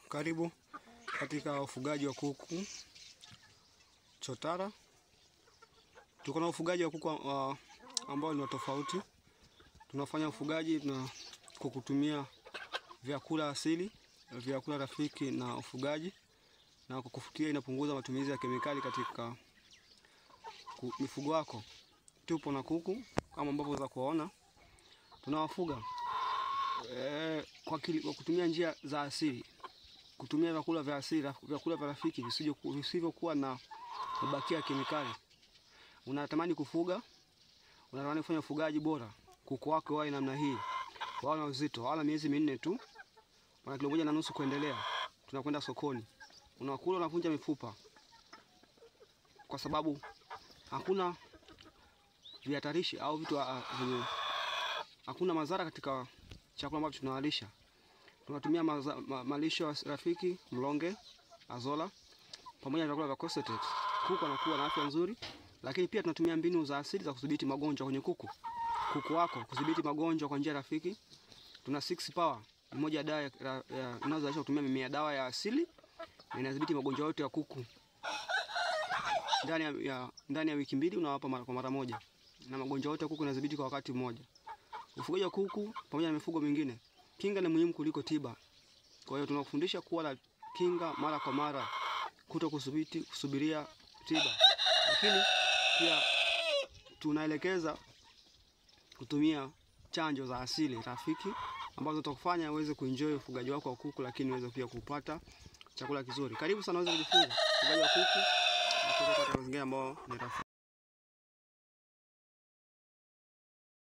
Karibu katika ufugaji wa kuku chotara. Tuko na ufugaji wa kuku ambao ni tofauti. Tunafanya ufugaji na kwa kutumia vyakula asili, vyakula rafiki na ufugaji, na kwa kufukia inapunguza matumizi ya kemikali katika mifugo wako. Tupo na kuku kama ambavyo za kuona, tunawafuga kwa kutumia njia za asili, kutumia vyakula vya asili, vyakula vya rafiki visivyokuwa na mabakia ya kemikali. Unatamani kufuga, unatamani kufanya ufugaji bora, kuku wako wawe namna hii, wawe na uzito, wala miezi 4 tu, wana kilo 1.5 kuendelea, tunakwenda sokoni. Unakula unavunja mifupa, kwa sababu hakuna vihatarishi au vitu vyenye, hakuna madhara katika chakula ambacho tunawalisha. Tunatumia malisho rafiki, mlonge, azola pamoja na vyakula vya concentrate. Kuku anakuwa na afya nzuri, lakini pia tunatumia mbinu za asili za kudhibiti magonjwa kwenye kuku. Kuku wako kudhibiti magonjwa kwa njia rafiki. Tuna 6 power, moja dawa inayozalishwa kutumia mimea dawa ya asili na inadhibiti magonjwa yote ya kuku. Ndani ya wiki 2 unawapa mara kwa mara moja, na magonjwa yote ya kuku yanadhibiti kwa wakati mmoja. Ufugaji wa kuku pamoja na mifugo mingine, kinga ni muhimu kuliko tiba. Kwa hiyo tunakufundisha kuwa na kinga mara kwa mara, kuto kusubiria tiba. Lakini pia tunaelekeza kutumia chanjo za asili rafiki ambazo zitakufanya uweze kuenjoy ufugaji wako wa kuku, lakini uweze pia kupata chakula kizuri. Karibu sana uweze kujifunza ufugaji wa kuku na kutoka katika mazingira ambayo ni rafiki.